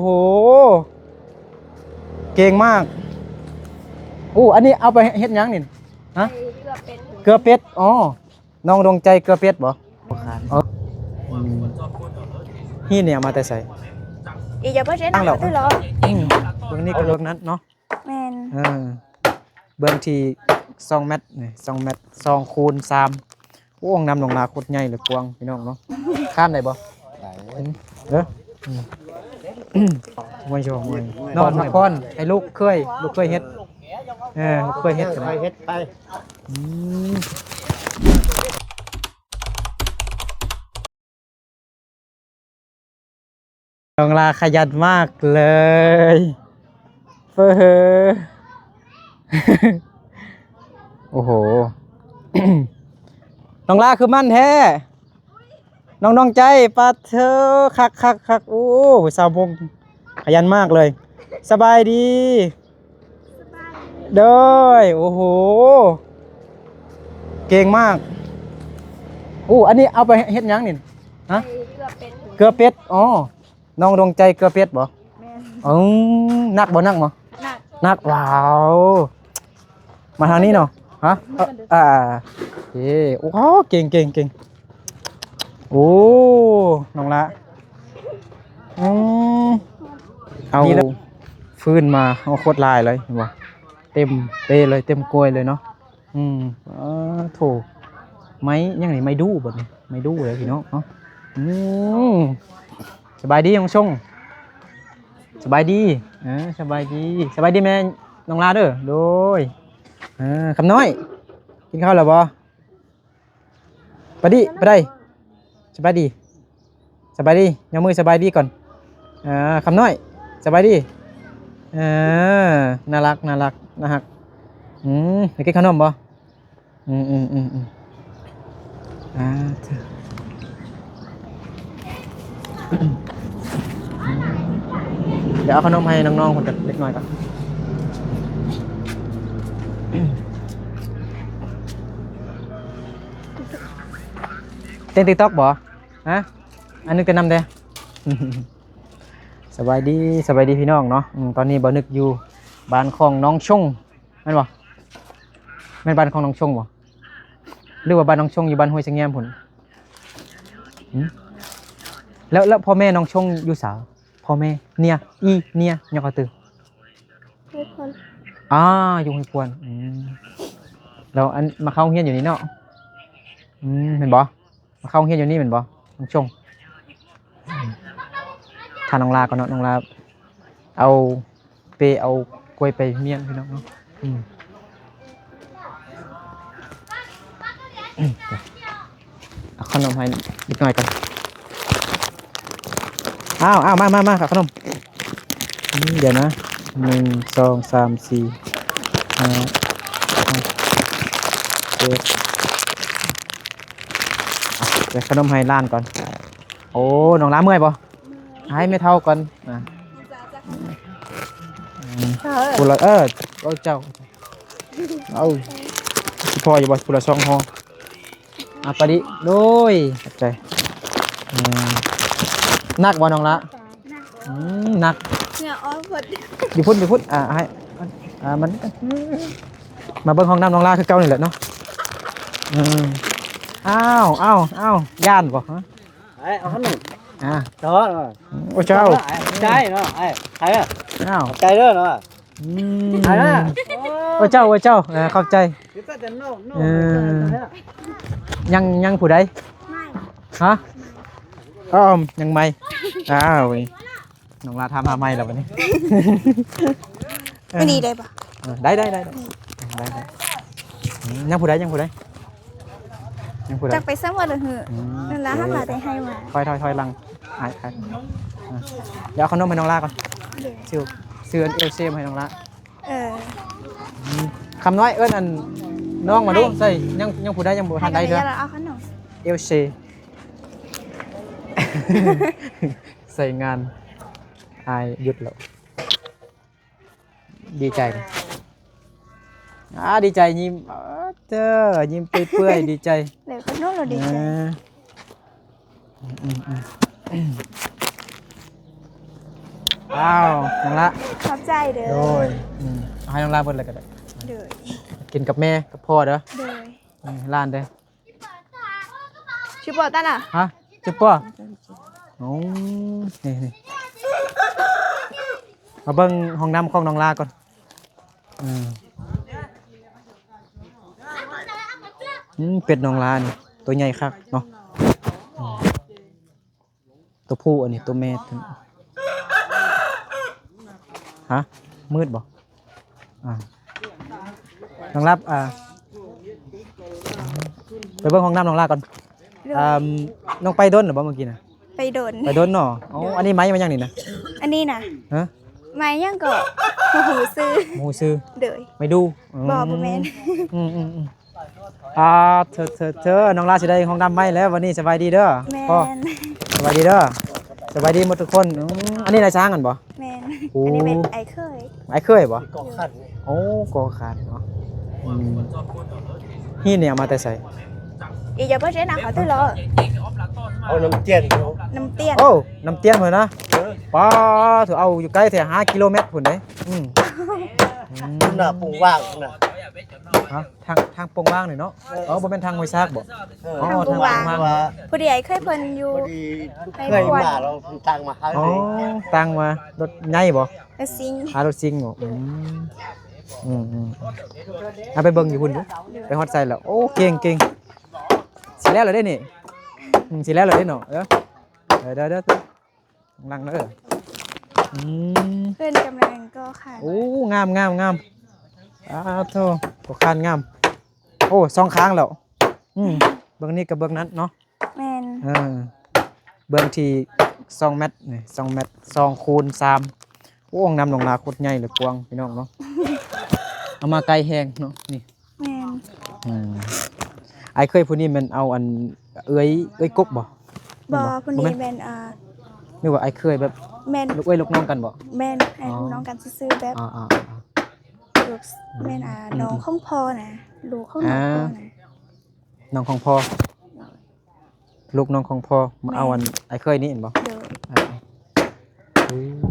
ໂອ້ໂຫ ເກັ່ງມາກ. ໂອ້ ອັນນີ້ເອົາໄປເຮັດຫຍັງນີ້? ຮະ? ເກືອເປັດ. ເກືອເປັດ. ອໍ ນ້ອງດວງໃຈເກືອເປັດບໍ່? ບໍ່ຂາຍ. ເອີ ອືມ ຮີດນີ້ເອົາມາແຕ່ໃສ? ອີກຢ່າບໍ່ເຊັນ ຕັ້ງແລ້ວ ອືມ ເບິ່ງນີ້ກໍເບິ່ງນັ້ນເນາະ. ແມ່ນ. ເອີ ເບື້ອງທີ່ສອງແມັດນີ້ ສອງແມັດ ສອງຄູນສາມ. ໂອ້ ຫ້ອງນ້ຳນ້ອງລາໂຄດໃຫຍ່ເລີຍ ກວ້າງ ພີ່ນ້ອງເນາະ. ຄານໄດ້ບໍ່? ໄດ້. ເອີ ອືມ ໂອ້ຍ ນອນພັກຜ່ອນໃຫ້ລູກເຄີຍ ລູກເຄີຍເຮັດ. ເອີ ລູກເຄີຍເຮັດ ເຮັດໄປ. ອືມ ນ້ອງລາຂະຫຍັນມາກເລີຍ. ເຟີ ໂອ້ໂຫ ນ້ອງລາຄືມັນແທ້. ນ້ອງ ນ້ອງໃຈ ປາເທີ ຄັກໆໆ. ໂອ້ ສາວບົງຂະຫຍັນມາກເລີຍ. ສະບາຍດີ. ໂດຍ. ໂອ້ໂຫ ເກັ່ງມາກ. ໂອ້ ອັນນີ້ເອົາໄປເຮັດຫຍັງນີ້? ຮະ? ເກືອເປັດ. ເກືອເປັດ. ອໍ ນ້ອງດວງໃຈເກືອເປັດບໍ່? ແມ່ນ. ອືມ ໜັກບໍ່? ໜັກບໍ່? ໜັກ. ໜັກ. ວ້າວ ມາທາງນີ້ເນາະ. ຮະ? ເອີ ອ່າ ເອີ ໂອ້ ເກັ່ງໆໆ. ໂອ້ ນ້ອງລາ ອືມ ເອົາ ນີ້ລະ ຟືນມາ ເອົາໂຄດຫຼາຍເລີຍ ເຫັນບໍ່? ເຕັມເປ້ເລີຍ ເຕັມກວຍເລີຍເນາະ. ອືມ ເອີ ໂຖ ໄມ້ຫຍັງນີ້? ໄມ້ດູ່ບໍ່ນີ້? ໄມ້ດູ່ເລີຍ ພີ່ນ້ອງເນາະ. ອືມ ສະບາຍດີນ້ອງຊົງ. ສະບາຍດີ. ເອີ ສະບາຍດີ ສະບາຍດີແມ່ນ້ອງລາເດີ. ໂດຍ. ເອີ ຄຳນ້ອຍ ກິນເຂົ້າແລ້ວບໍ່? ປະດິ ປະໄດ ສະບາຍດີ ສະບາຍດີ ຍົກມືສະບາຍດີກ່ອນ. ອ່າ ຄຳນ້ອຍ ສະບາຍດີ. ເອີ ໜ້າລັກ ໜ້າລັກ ໜ້າຮັກ. ອືມ ຢາກກິນຂະໜົມບໍ່? ອືມໆໆໆ ອ່າ ດຽວເອົາຂະໜົມໃຫ້ນ້ອງໆເພິ່ນກັນເລັກນ້ອຍກ່ອນ. ເຕັ້ນຕິກຕັອກບໍ່? ຮະ? ອັນນຶກແຕ່ນຳແດ່. ສະບາຍດີ ສະບາຍດີພີ່ນ້ອງເນາະ. ອືມ ຕອນນີ້ບ່າວນຶກຢູ່ບ້ານຂອງນ້ອງຊົງ ແມ່ນບໍ່? ແມ່ນບ້ານຂອງນ້ອງຊົງບໍ່? ຫຼືວ່າບ້ານນ້ອງຊົງຢູ່ບ້ານຫ້ວຍຊະແງມພຸ້ນ? ຫືມ ແລ້ວ ແລ້ວພໍ່ແມ່ນ້ອງຊົງຢູ່ໃສ? ພໍ່ແມ່ ເນຍ ອີ ເນຍ ຍອກກະຕື້ ຫ້ວຍພວນ. ອ່າ ຢູ່ຫ້ວຍພວນ. ອືມ ແລ້ວອັນ ມາເຂົ້າໂຮງຮຽນຢູ່ນີ້ເນາະ? ອືມ ແມ່ນບໍ່? ມາເຂົ້າໂຮງຮຽນຢູ່ນີ້ແມ່ນບໍ່ ນ້ອງຊົງ? ອືມ ຖ້ານ້ອງລາກ່ອນເນາະ ນ້ອງລາເອົາ ໄປເອົາກ້ວຍໄປມ້ຽນ ພີ່ນ້ອງເນາະ. ອືມ ເອົາຂະໜົມໃຫ້ເດັກນ້ອຍກ່ອນ. ອ້າວ ອ້າວ ມາ ມາ ມາ ເອົາຂະໜົມ. ອືມ ດຽວນະ ໜຶ່ງ ສອງ ສາມ ສີ່ ຫ້າ ຫົກ ເຈັດ ອ່ະ ແຈກຂະໜົມໃຫ້ຫຼານກ່ອນ. ໂອ້ ນ້ອງລາເມື່ອຍບໍ່? ໃຫ້ແມ່ເຖົ້າກ່ອນ. ອ່າ ຜູ້ລະ ເອີ ເອົາເຈົ້າ ເອົາ ຊິພໍຢູ່ບໍ່? ຜູ້ລະສອງຫໍ່. ອ່າ ປະດິ ໂດຍ ຂອບໃຈ. ອືມ ໜັກບໍ່ນ້ອງລະ? ໜັກ. ອືມ ໜັກ ເຫື່ອອອກໝົດ. ຢູ່ພຸ້ນ ຢູ່ພຸ້ນ. ອ່າ ໃຫ້ ອ່າ ມັນ ມາເບິ່ງຫ້ອງນ້ຳນ້ອງລາຄືເກົ່ານີ້ແຫຼະເນາະ. ອືມ ອ້າວ ອ້າວ ອ້າວ ຢ້ານບໍ່? ຮະ? ໄອ້ ເອົາຂະໜົມ ອ່າ ຕໍ່ ໂອ້ເຈົ້າ ໃຈເນາະ ໄອ້ ໃຈເນາະ ອ້າວ ໃຈເດີເນາະ. ອືມ ໂອ້ເຈົ້າ ໂອ້ເຈົ້າ ເອີ ຂອບໃຈ. ເອີ ຍັງ ຍັງຜູ້ໃດ? ຮະ? ອ້າວ ຍັງໃໝ່. ອ້າວ ນ້ອງລາຖາມຫາໃໝ່ແລ້ວບັດນີ້. ອັນນີ້ໄດ້ບໍ່? ເອີ ໄດ້ ໄດ້ ໄດ້ ໄດ້ ໄດ້ ໄດ້. ອືມ ຍັງຜູ້ໃດ? ຍັງຜູ້ໃດ? ຍັງຜູ້ໃດ? ຈັກໄປໃສໝົດລະຫື. ອືມ ນັ້ນລະ ເອີ ຫັ້ນລະໄດ້ໃຫ້ມາ. ຖອຍ ຖອຍ ຖອຍຫຼັງ ອ້າຍ ອ້າຍ. ອ່າ ດຽວເອົາຂະໜົມໃຫ້ນ້ອງລາກ່ອນ. ໂດຍ. ຊື້ ຊື້ອັນເອວເຊມາໃຫ້ນ້ອງລາ. ເອີ ອືມ ຄຳນ້ອຍ ເອີ້ນອັນນ້ອງມາດູ. ໃສ່ ຍັງ ຍັງຜູ້ໃດຍັງບໍ່ທັນໄດ້ເທື່ອ. ເອົາຂະໜົມ ເອວເຊ. ໃສ່ງານ ອ້າຍຢຸດແລ້ວ. ດີໃຈ ອ່າ ດີໃຈ ຍິ້ມ ເອີ ເຕີ ຍິ້ມເປື່ອຍໆ ດີໃຈ. ແລ້ວກໍໂນ້ນລະດີໃຈ. ເອີ ອືມໆ. ອ້າວ ນ້ອງລະ ຂອບໃຈເດີ້. ໂດຍ ອືມ ເອົາໃຫ້ນ້ອງລະເບິດເລີຍກໍໄດ້. ໂດຍ ກິນກັບແມ່ກັບພໍ່ເດີ້. ໂດຍ ອືມ ຫຼານເດີ້. ຊິບໍ່ຕານະ? ຮະ ຊິບໍ່? ໂອ້ ນີ້ໆ ມາເບິ່ງຫ້ອງນ້ຳຂອງນ້ອງລາກ່ອນ. ອືມ ອືມ ເປັດນ້ອງລານີ້ ໂຕໃຫຍ່ຄັກເນາະ. ອືມ ຕົວຜູ້ອັນນີ້ ຕົວແມ່ຕົວ ຮະ ມືດບໍ່? ອ່າ ນ້ອງລາ ອ່າ ໄປເບິ່ງຫ້ອງນ້ຳນ້ອງລາກ່ອນ. ໂດຍ ອ່າ ນ້ອງໄປດົນຫຼືບໍ່ມື້ກີ້ນະ? ໄປດົນ ໄປດົນເນາະ. ໂອ້ ໂດຍ ອັນນີ້ໄມ້ມາຫຍັງນີ້ນະ? ອັນນີ້ນະ? ຮະ ໄມ້ຫຍັງເກາະ? ບໍ່ຮູ້ຊື່ ບໍ່ຮູ້ຊື່. ໂດຍ ໄມ້ດູ່? ອືມ ບໍ່ ບໍ່ແມ່ນ. ອືມໆໆ ອ່າ ເທີໆໆ ນ້ອງລາຊິໄດ້ຫ້ອງນ້ຳໃໝ່ແລ້ວ ວັນນີ້. ສະບາຍດີເດີ້. ແມ່ນ ພໍ່ ສະບາຍດີເດີ້. ສະບາຍດີໝົດທຸກຄົນ. ອືມ ອັນນີ້ນາຍຊ້າງຫັ້ນບໍ່? ແມ່ນ. ໂອ້ ອັນນີ້ເປັນອ້າຍເຂີຍ. ອ້າຍເຂີຍບໍ່? ໂດຍ ໂອ້ ກໍຂາດເນາະ. ອືມ ຫີນນີ້ເອົາມາແຕ່ໃສ? ເອີ ຢ່າບໍ່ເຈັນນະ ເຂົາຕື່ຫຼໍ ເອົານ້ຳຕຽນ ນ້ຳຕຽນ. ໂອ້ ນ້ຳຕຽນພຸ້ນນະ. ເອີ ປ້າ ຖືເອົາຢູ່ໃກ້ແທ້ ຫ້າກິໂລແມັດພຸ້ນເດ້. ອືມ ອືມ ໜ້າປົງຫວ່າງນະ. ຮະ ທາງ ທາງປົງຫວ່າງນີ້ເນາະ. ເອີ ອໍ ບໍ່ແມ່ນທາງຫ້ວຍຊາກບໍ່? ເອີ ອໍ ທາງປົງຫວ່າງ ທາງປົງຫວ່າງ. ພໍດີອ້າຍເຂີຍເພິ່ນຢູ່ ພໍດີເຄີຍມາແລ້ວເພິ່ນຕາງມາຫາ. ອໍ ຕາງມາ ລົດໃຫຍ່ບໍ່? ລົດຊິງ. ຫາລົດຊິງບໍ່? ອືມ ອືມໆ ເອົາໄປເບິ່ງຢູ່ພຸ້ນດູ ໄປຮອດໃສແລ້ວ. ໂອ້ ເກັ່ງໆ ຊິແລ້ວແລ້ວເດ້ນີ້. ອືມ ຊິແລ້ວແລ້ວເດ້ເນາະ. ເອີ ເດີໆໆ ຫຼັງເດີ. ອືມ ເພິ່ນກຳລັງກໍ່ຄານ. ໂອ້ ງາມໆໆ ອ້າໂທ ກໍ່ຄານງາມ. ໂອ້ ສອງຂ້າງແລ້ວ. ອືມ ເບື້ອງນີ້ກັບເບື້ອງນັ້ນເນາະ. ແມ່ນ. ເອີ ເບື້ອງທີ່ສອງແມັດນີ້ ສອງແມັດ ສອງຄູນສາມ. ໂອ້ ຫ້ອງນ້ຳນ້ອງລາໂຄດໃຫຍ່ເລີຍ ກວ້າງ ພີ່ນ້ອງເນາະ. ເອົາມາໄກແຮງເນາະນີ້. ແມ່ນ. ອືມ ອ້າຍເຂີຍຜູ້ນີ້ແມ່ນເອົາອັນເອື້ອຍ ເອື້ອຍກົກບໍ່? ບໍ່ ຜູ້ນີ້ແມ່ນ ອ່າ ນຶກວ່າອ້າຍເຂີຍແບບ ແມ່ນ ລູກເອື້ອຍລູກນ້ອງກັນບໍ່? ແມ່ນ ອ້າຍ ອໍ ລູກນ້ອງກັນຊື່ໆ ແບບ ອ່າໆໆ ລູກ ອືມ ແມ່ນ ອ່າ ອືມ ນ້ອງຂອງພໍ່ນະ ລູກຂອງນ້ອງພໍ່ນະ. ອ່າ ນ້ອງຂອງພໍ່ ໂດຍ ລູກນ້ອງຂອງພໍ່ມາເອົາ ແມ່ນ ອັນອ້າຍເຂີຍນີ້ແມ່ນບໍ່? ໂດຍ. ອ່າ ອືມ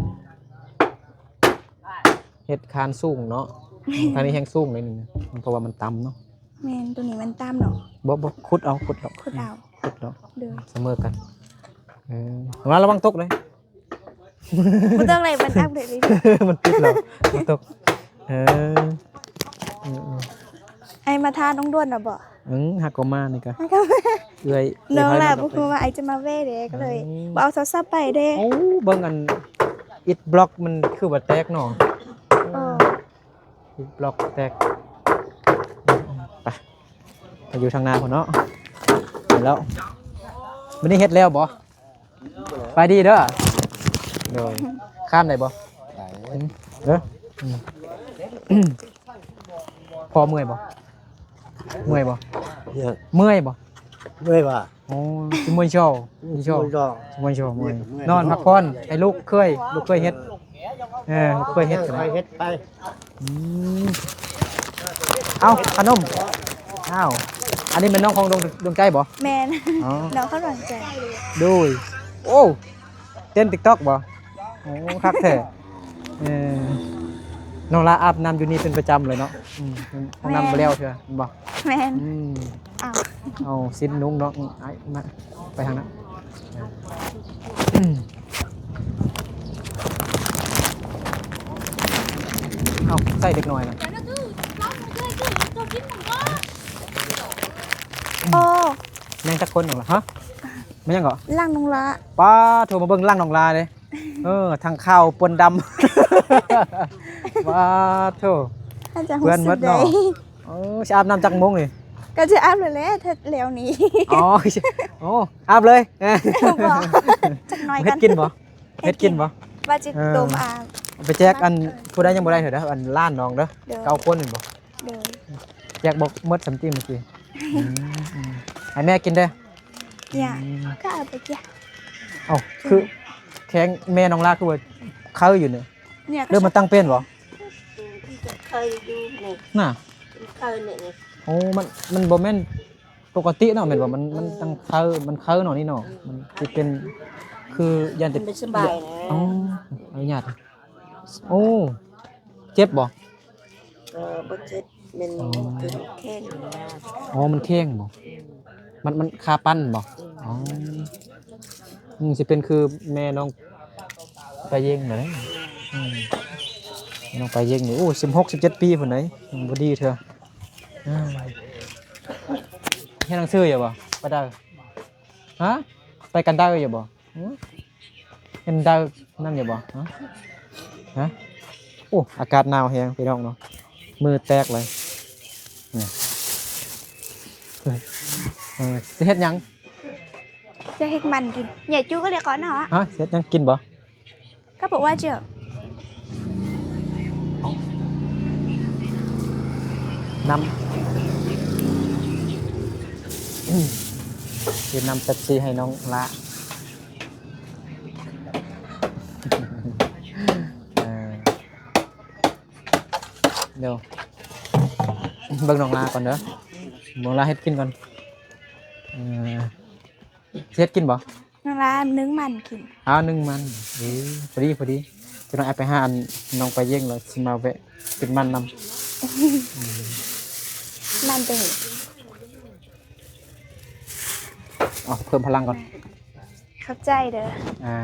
ເຮັດຄານສູງເນາະ. ແມ່ນ. ທາງນີ້ແຮງສູງເລີຍນີ້ນະ ເພາະວ່າມັນຕ່ຳເນາະ. ແມ່ນ ໂຕນີ້ມັນຕ່ຳເນາະ. ບໍ່ ບໍ່ ຂຸດເອົາ ຂຸດເອົາ ຂຸດເອົາ ຂຸດເອົາ. ໂດຍ. ສະເໝີກັນ. ເອີ ລະວັງ ລະວັງຕົກເດີ້. ບໍ່ຕ້ອງໄດ້ ມັນອັບເດດເລີຍ ມັນຕິດແລ້ວ ມັນຕົກ. ເອີ ເອີ ເອີ ອ້າຍມາຖ້ານ້ອງດ່ວນແລ້ວບໍ່? ອືມ ຫາກໍມານີ້ກະ ຫາກໍມາ ເອື້ອຍ ນ້ອງລາ ເອື້ອຍ ບໍ່ຮູ້ວ່າອ້າຍຈະມາແວ່ເດ້ ກໍເລີຍ ອືມ ບໍ່ເອົາໂທລະສັບໄປເດ້. ໂອ້ ເບິ່ງອັນອິດບລັອກມັນຄືວ່າແຕກເນາະ. ເອີ ອິດບລັອກແຕກ. ໄປ ໄປຢູ່ທາງໜ້າພຸ້ນເນາະ. ໄປແລ້ວ ມື້ນີ້ເຮັດແລ້ວບໍ່? ໄປດີເດີ. ໂດຍ. ຂ້າມໄດ້ບໍ່? ໄດ້. ເອີ ອືມ ພໍເມື່ອຍບໍ່? ເມື່ອຍບໍ່? ເມື່ອຍບໍ່? ເມື່ອຍວ່າ. ໂອ້ ຊິເມື່ອຍຊໍ ຊິເມື່ອຍຊໍ ຊິເມື່ອຍຊໍ ເມື່ອຍ ເມື່ອຍ ນອນພັກຜ່ອນໃຫ້ລູກເຂີຍ ລູກເຂີຍເຮັດ. ເອີ ລູກເຂີຍເຮັດ ເຮັດໄປ. ອືມ ເອົ້າ ຂະໜົມ. ອ້າວ ອັນນີ້ແມ່ນນ້ອງຂອງດວງ ດວງໃຈບໍ່? ແມ່ນ. ອໍ ນ້ອງຂອງດວງໃຈ. ໂດຍ. ໂອ້ ເຕັ້ນຕິກຕັອກບໍ່? ໂອ້ ຄັກແທ້. ເອີ ນ້ອງລາອາບນ້ຳຢູ່ນີ້ເປັນປະຈຳເລີຍເນາະ. ອືມ ຫ້ອງນ້ຳ ແມ່ນ ບໍ່ແລ້ວເທື່ອ ແມ່ນບໍ່? ແມ່ນ. ອືມ ເອົາ ເອົາຊິ້ນນຸ່ງເນາະ. ອືມ ອ້າຍ ມາ ໄປທາງນັ້ນ. ເອົາ ໃສ່ເດັກນ້ອຍນະ. ໂອ້ ແມ່ນຈັກຄົນໜຶ່ງລະ? ຮະ ແມ່ນຫຍັງເກາະ? ຫຼັງນ້ອງລາ. ປ້າໂທ ມາເບິ່ງຫຼັງນ້ອງລາເດ້. ເອີ ທັງຂາວປົນດຳ. ປ້າໂທ ເພື່ອນໝົດເນາະ. ເອີ ຊິອາບນ້ຳຈັກໂມງນີ້? ກໍຈະອາບແລ້ວແຫຼະ ແຖວນີ້. ອໍ ໂອ້ ອາບເລີຍ. ບໍ່ ຈັກໜ້ອຍ ເຮັດກິນບໍ່? ເຮັດກິນບໍ່? ວ່າຊິຕົ້ມ ເອີ ອາ ໄປແຈກອັນ ຜູ້ໃດຍັງບໍ່ໄດ້ເທື່ອເດີ ອັນຫຼານນ້ອງເດີ. ໂດຍ. ເກົ້າຄົນແມ່ນບໍ່? ໂດຍ. ແຈກບໍ່ໝົດສ່ຳຕິມື້ກີ້. ອືມ ອືມ ໃຫ້ແມ່ກິນເດີ. ຢ່າ ອືມ ກໍເອົາໄປແຈກ. ເອົ້າ ຄືແຂງແມ່ນ້ອງລາຄືວ່າໄຄຢູ່ນີ້ ເລີ່ມມາຕັ້ງເປັນບໍ່? ໄຄຢູ່ນີ້ນະ ໄຄນີ້. ໂອ້ ມັນ ມັນບໍ່ແມ່ນປົກກະຕິເນາະ ແມ່ນບໍ່? ມັນ ມັນ ເອີ ຕັ້ງໄຄ ມັນໄຄເນາະນີ້ເນາະ. ມັນຊິເປັນຄືຢ້ານຈະ ມັນບໍ່ສະບາຍນະ. ອໍ. ອະນຸຍາດ. ໂອ້ ເຈັບບໍ່? ເອີ ບໍ່ເຈັບ ແມ່ນ ອໍ ຕົວແຂງນະ. ອໍ ມັນແຂງບໍ່? ອືມ ມັນ ມັນຄາປັນບໍ່? ອືມ ອໍ ອືມ ຊິເປັນຄືແມ່ນ້ອງປາເຢັງນັ້ນແຫຼະ. ອືມ ນ້ອງປາເຢັງນີ້ ໂອ້ ສິບຫົກ ສິບເຈັດປີພຸ້ນໃດ໋ ຍັງບໍ່ດີເທື່ອ. ອ່າ ຮຽນໜັງສືຢູ່ບໍ່? ປາດາ ຮະ? ໄປກັນໄດ້ຢູ່ບໍ່? ຫື? ເຫັນດາວນັ້ນຢູ່ບໍ່? ຮະ? ຮະ? ໂອ້ ອາກາດໜາວແຮງພີ່ນ້ອງເນາະ ມືແຕກເລີຍນີ້. ເອີ ຊິເຮັດຫຍັງ? ຈະເຮັດມັນກິນ. ຍາຍຈູກໍເລີຍກ່ອນເນາະ. ຮະ? ຊິເຮັດຫຍັງກິນບໍ່? ກໍບອກວ່າຈະ ເອົາ ນ້ຳ ເຮັດນ້ຳເປັບຊີໃຫ້ນ້ອງຫຼ້າ. ເອີ ດຽວເບິ່ງນ້ອງຫຼ້າກ່ອນເດີ ເບິ່ງຫຼ້າເຮັດກິນກ່ອນ. ເອີ ຊິເຮັດກິນບໍ່? ນ້ອງຫຼ້າໜຶ້ງມັນກິນ. ອ້າວ ໜຶ້ງມັນ ເອີ ພໍດີ ພໍດີ ຈະໜ້ອຍໄປຫາອັນນ້ອງປາເຢັງ ແລ້ວຊິມາແວະກິນມັນນຳ. ມັນເປັນ ເອົາ ເພີ່ມພະລັງກ່ອນ. ຂອບໃຈເດີ. ອ່າ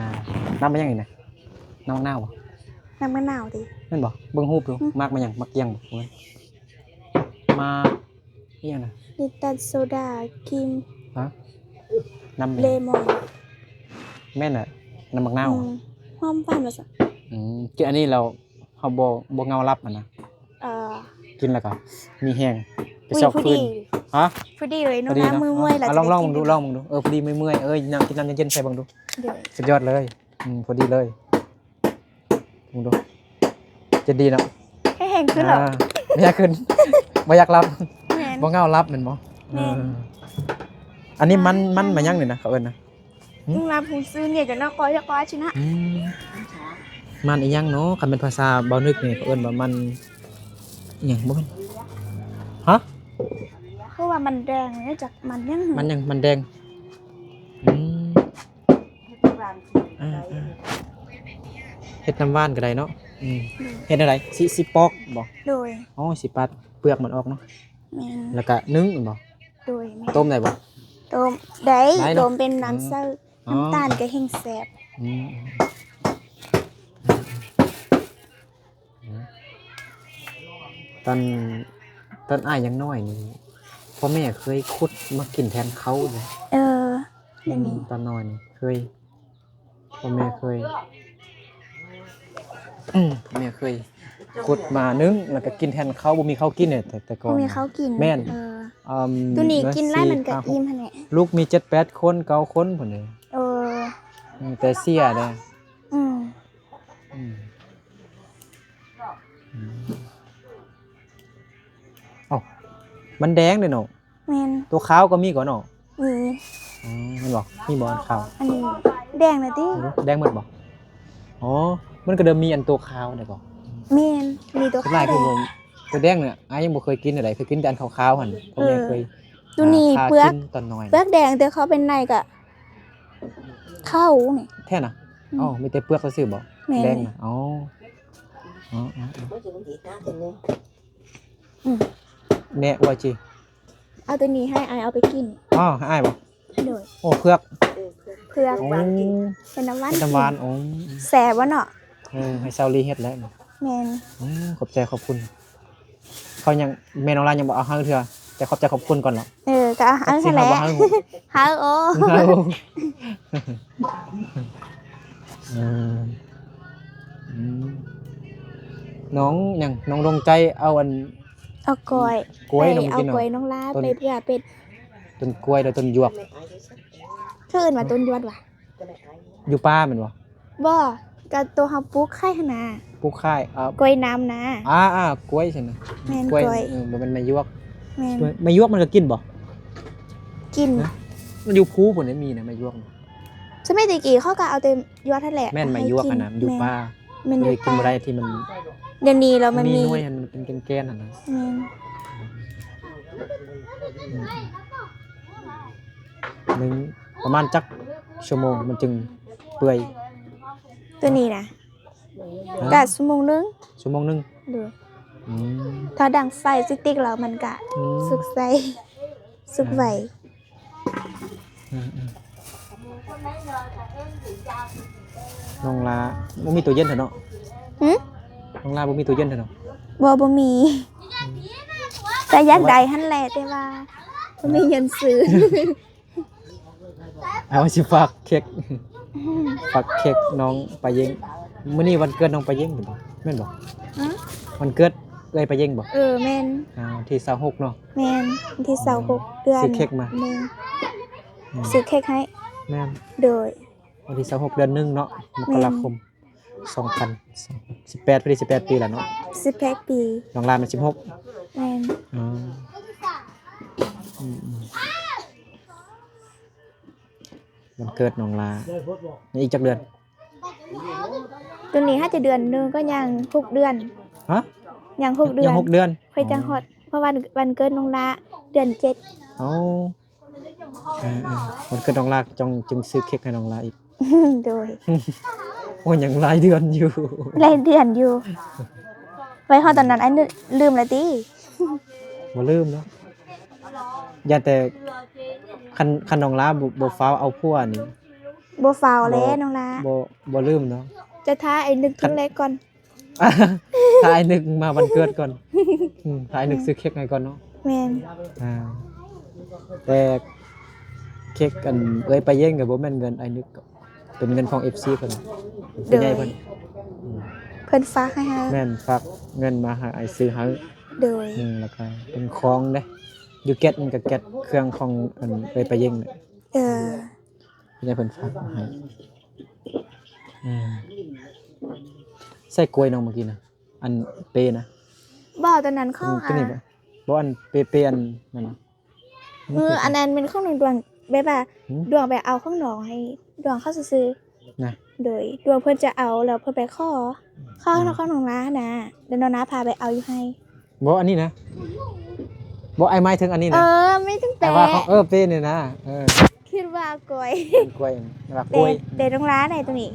ນ້ຳມັນຫຍັງນີ້ນະ? ນ້ຳໝາກນາວບໍ່? ນ້ຳໝາກນາວຕິ ແມ່ນບໍ່? ເບິ່ງຮູບດູ. ອືມ ໝາກມັນຫຍັງ? ໝາກກຽງບໍ່? ແມ່ນ ໝາກ ອີຫຍັງນະ? ນ້ຳຕານໂຊດາ ຄຣີມ. ຮະ? ນ້ຳ ເລມອນ. ແມ່ນແຫຼະ ນ້ຳໝາກນາວ. ອືມ ຫອມຫວານວ່າຊັ້ນ. ອືມ ກິນອັນນີ້ແລ້ວ ເຮົາບໍ່ ບໍ່ເງົາຫຼັບຫັ້ນນະ. ເອີ ກິນແລ້ວກໍມີແຮງໄປຊອກຟືນ. ຮະ? ພໍດີເລີຍ ນ້ອງ ພໍດີເນາະ ມື້ເມື່ອຍແລ້ວ ລອງ ລອງເບິ່ງດູ ລອງເບິ່ງດູ. ເອີ ພໍດີເມື່ອຍໆ ເອີ ນ້ຳ ກິນນ້ຳເຢັນໆ ໃສ່ເບິ່ງດູ. ໂດຍ ສຸດຍອດເລີຍ. ອືມ ພໍດີເລີຍ. ເບິ່ງດູ ຈະດີເນາະ. ແຮງຂຶ້ນແລ້ວ ອ່າ ແຮງຂຶ້ນ ບໍ່ຢາກຫຼັບ. ແມ່ນ ບໍ່ເງົາຫຼັບແມ່ນບໍ່? ແມ່ນ ເອີ ອັນນີ້ມັນ ມັນ ມັນຫຍັງນີ້ນະ ເຂົາເອີ້ນນະ? ຫຶ? ອືມ ລາບຫູຊືນນີ້ຈະນອກກໍຈະກໍຊິນະ. ອືມ ມັນອີຫຍັງເນາະ? ຄັນເປັນພາສາເບົານຶກນີ້ ເຂົາເອີ້ນວ່າມັນອີຫຍັງ? ບໍ່ແມ່ນ ຮະ? ຄືວ່າມັນແດງນີ້ ຈັກມັນຫຍັງ? ມັນຫຍັງ? ມັນແດງ. ອືມ ເຮັດນ້ຳຫວານກິນ ອ່າ ໄດ້ ເຮັດນ້ຳຫວານກໍໄດ້ເນາະ. ອືມ ໂດຍ ເຮັດແນວໃດ? ຊິ ຊິປອກບໍ່? ໂດຍ ອໍ ຊິປາດເປືອກມັນອອກເນາະ. ແມ່ນ ແລ້ວກໍໜຶ້ງແມ່ນບໍ່? ໂດຍ ແມ່ນ ຕົ້ມໄດ້ບໍ່? ຕົ້ມໄດ້ ໄດ້ເນາະ ຕົ້ມເປັນນ້ຳໃສ. ອືມ ອໍ ນ້ຳຕານກໍແຮ່ງແຊບ. ອືມ ອືມ ຕອນ ຕອນອ້າຍຍັງນ້ອຍນີ້ ພໍ່ແມ່ເຄີຍຂຸດມາກິນແທນເຂົ້າເດ້. ເອີ ອືມ ດຽວນີ້ ຕອນນ້ອຍນີ້ເຄີຍ ພໍ່ແມ່ເຄີຍ ອືມ ພໍ່ແມ່ເຄີຍຂຸດມາໜຶ້ງ ແລ້ວກໍກິນແທນເຂົ້າ. ບໍ່ມີເຂົ້າກິນເດ້ ແຕ່ ແຕ່ກ່ອນ ບໍ່ມີເຂົ້າກິນ. ແມ່ນ ເອີ ອືມ ໂຕນີ້ກິນຫຼາຍມັນກໍອີ່ມຫັ້ນແຫຼະ. ລູກມີເຈັດແປດຄົນ ເກົ້າຄົນພຸ້ນເດ້. ເອີ ອືມ ແຕ່ເສຍເດ້. ອືມ ອືມ ອືມ ເອົ້າ ມັນແດງເດ້ນ້ອງ. ແມ່ນ ຕົວຂາວກໍມີກໍເນາະ. ມີ ອໍ ແມ່ນບໍ່? ມີບໍ່ອັນຂາວ? ອັນນີ້ແດງນະຕິ. ໂອ້ ແດງໝົດບໍ່? ອໍ ມັນກໍເດີມມີອັນຕົວຂາວໄດ້ບໍ່? ແມ່ນ ມີຕົວຂາວ. ສ່ວນຫຼາຍຄື ຕົວແດງນີ້ອ້າຍຍັງບໍ່ເຄີຍກິນເທື່ອໃດ ເຄີຍກິນແຕ່ອັນຂາວໆຫັ້ນ. ເອີ ພໍ່ແມ່ເຄີຍ ໂຕນີ້ ອ່າ ພາ ເປືອກ ກິນຕອນນ້ອຍ ເປືອກແດງ ແຕ່ເຂົ້າໄປໃນກໍ ເຂົ້ານີ້ ແທ້ນະ? ອືມ ອໍ ມີແຕ່ເປືອກຊື່ໆບໍ່? ແມ່ນ ແດງນະ. ອໍ ອໍ ອໍ ອໍ ອືມ ແນ່ວ່າຈິ ເອົາໂຕນີ້ໃຫ້ອ້າຍເອົາໄປກິນ. ອໍ ໃຫ້ອ້າຍບໍ່? ໂດຍ ໂອ້ ເຜືອກ ເຜືອກ ໂອ້ ເປັນນ້ຳຫວານ ເປັນນ້ຳຫວານ ກິນ. ໂອ້ ແຊບວະເນາະ. ເອີ ໃຫ້ສາວລີເຮັດແຫຼະ. ແມ່ນ ອືມ ຂອບໃຈຂອບຄຸນ. ເຂົາຍັງ ແມ່ນ້ອງລາຍັງບໍ່ເອົາໃຫ້ເທື່ອ ແຕ່ຂອບໃຈຂອບຄຸນກ່ອນເນາະ. ເອີ ກໍເອົາໃຫ້ຫັ້ນແຫຼະ ເຮົາ ເອົາ ເອີ ອືມ ນ້ອງຫຍັງ ນ້ອງດວງໃຈເອົາອັນ ເອົາກ້ວຍ ກ້ວຍ ໄປ ນ້ອງກິນເນາະ ເອົາກ້ວຍນ້ອງລາ ຕົ້ນ ໄປເພື່ອເປັດ ຕົ້ນກ້ວຍ ແລ້ວຕົ້ນຢວກ ເຂົາເອີ້ນວ່າຕົ້ນຢວກຫວາ? ຢູ່ປ່າແມ່ນບໍ່? ບໍ່ ກໍໂຕເຮົາປູກຂາຍຫັ້ນນະ. ປູກຂາຍ ອ່າ ກ້ວຍນ້ຳນະ. ອ່າໆ ກ້ວຍຊັ້ນນະ. ແມ່ນ ກ້ວຍ ກ້ວຍ ເອີ ບໍ່ແມ່ນໄມ້ຢວກ. ແມ່ນ ໄມ້ຢວກມັນກໍກິນບໍ່? ກິນ ມັນຢູ່ພູພຸ້ນເດ ມີນະໄມ້ຢວກ. ສະໄໝແຕ່ກີ້ເຂົາກໍເອົາແຕ່ຢວກຫັ້ນແຫຼະ. ແມ່ນ ໄມ້ຢວກຫັ້ນນະ ຢູ່ປ່າ. ແມ່ນ ຢູ່ປ່າ ກິນບໍ່ໄດ້ທີ່ມັນ ດຽວນີ້ລະມັນມີ ມີໜ່ວຍຫັ້ນ ມັນເປັນແກ່ນໆຫັ້ນນະ. ແມ່ນ ອືມ ໜຶ່ງ ປະມານຈັກຊົ່ວໂມງມັນຈຶ່ງເປື່ອຍ? ໂຕນີ້ນະ ກະຊົ່ວໂມງໜຶ່ງ. ຊົ່ວໂມງໜຶ່ງ. ໂດຍ. ອືມ ຖ້າດັງໄຟຊິຕິກແລ້ວມັນກະ ອືມ ສຸກໄວ ສຸກໄວ. ອືມໆ ນ້ອງລາບໍ່ມີຕູ້ເຢັນເນາະ. ຫຶ? ນ້ອງລາບໍ່ມີຕູ້ເຢັນເນາະ. ບໍ່ ບໍ່ມີ. ແຕ່ຢາກໄດ້ຫັ້ນແຫຼະ ແຕ່ວ່າບໍ່ມີເງິນຊື້. ເອົາ ຊິຝາກເຄັກ ຝາກເຄັກນ້ອງປາເຢັງ. ມື້ນີ້ວັນເກີດນ້ອງປາເຢັງບໍ່? ແມ່ນບໍ່? ຫະ? ວັນເກີດເອື້ອຍປາເຢັງບໍ່? ເອີ ແມ່ນ. ອ່າ ວັນທີຊາວຫົກເນາະ. ແມ່ນ ວັນທີຊາວຫົກ ເດືອນ ຊື້ເຄັກມາ. ອືມ ຊື້ເຄັກໃຫ້. ແມ່ນ. ໂດຍ. ວັນທີຊາວຫົກ ເດືອນໜຶ່ງເນາະ ແມ່ນ ມົກກະລາຄົມ ສອງພັນສິບແປດ ພໍດີສິບແປດປີແລ້ວເນາະ. ສິບແປດປີ. ນ້ອງລາແມ່ນສິບຫົກ. ແມ່ນ. ອໍ ອືມໆ ວັນເກີດນ້ອງລາ ຍັງອີກຈັກເດືອນ? ໂຕນີ້ຫາຈະເດືອນໜຶ່ງ ກໍຍັງຫົກເດືອນ. ຫະ? ຍັງຫົກເດືອນ. ຍັງຫົກເດືອນ ຂ້ອຍຈັ່ງຮອດ. ອໍ ເພາະວ່າວັນເກີດນ້ອງລາເດືອນເຈັດ. ອໍ ເອີໆ ວັນເກີດນ້ອງລາ ຈັ່ງ ຈຶ່ງຊື້ເຄັກໃຫ້ນ້ອງລາອີກ. ໂດຍ. ໂອ້ຍ ຍັງຫຼາຍເດືອນຢູ່. ຫຼາຍເດືອນຢູ່. ໄວ້ຮອດຕອນນັ້ນ ອ້າຍນຶກລືມແລ້ວຕິ? ບໍ່ລືມເນາະ. ຢ່າແຕ່ ຄັນ ຄັນນ້ອງລາບໍ່ ບໍ່ຟ້າວເອົາຜົວນີ້ ບໍ່ຟ້າວແລ້ວນ້ອງລາ. ບໍ່ ບໍ່ລືມເນາະ. ຈະຖ້າອ້າຍນຶກເທື່ອແລກກ່ອນ. ຖ້າອ້າຍນຶກມາວັນເກີດກ່ອນ. ອືມ ຖ້າອ້າຍນຶກຊື້ເຄັກໃຫ້ກ່ອນເນາະ. ແມ່ນ. ອ່າ ແຕ່ເຄັກອັນເອື້ອຍປາເຢັງກໍບໍ່ແມ່ນເງິນອ້າຍນຶກ ເປັນເງິນຂອງເອັຟຊີເພິ່ນ. ໂດຍ. ເພິ່ນ ເພິ່ນຝາກໃຫ້ເຮົາ. ແມ່ນ ຝາກເງິນມາໃຫ້ອ້າຍຊື້ໃຫ້. ໂດຍ. ອືມ ແລ້ວກໍເປັນຂອງເດ້ ຢູ່ແກັດ ມັນກໍແກັດເຄື່ອງຂອງອັນເອື້ອຍປາເຢັງ. ເອີ. ເພິ່ນໃຫ້ເພິ່ນຝາກມາໃຫ້. ອືມ ໃສ່ກ້ວຍນ້ອງເມື່ອກີ້ນະ ອັນເປນະ. ບໍ່ ຕອນນັ້ນຂອງ ອືມ ຕົວນີ້ ອາ ບໍ່ ອັນເປ ເປອັນນັ້ນນະ. ເອີ ອັນນັ້ນແມ່ນຂອງນ້ອງດວງ ແບບວ່າ ຫືມ ດວງໄປເອົາຂອງນ້ອງໃຫ້ດວງເຂົາຊື່ໆນະ. ໂດຍ ດວງເພິ່ນຈະເອົາ ແລ້ວເພິ່ນໄປຂໍ ຂໍ ອືມ ຂອງນ້ອງລານະ ແລ້ວນ້ອງລາພາໄປເອົາຢູ່ໃຫ້. ບໍ່ ອັນນີ້ນະ ບໍ່ ອ້າຍໝາຍເຖິງອັນນີ້ນະ. ເອີ ໝາຍເຖິງແປ ແຕ່ວ່າຂອງ ເອີ ເປນີ້ນະ. ເອີ ຄິດວ່າກ້ວຍ ກ້ວຍ ວ່າກ້ວຍ ແຕ່ ແຕ່ນ້ອງລາໄດ້ຕົວນີ້.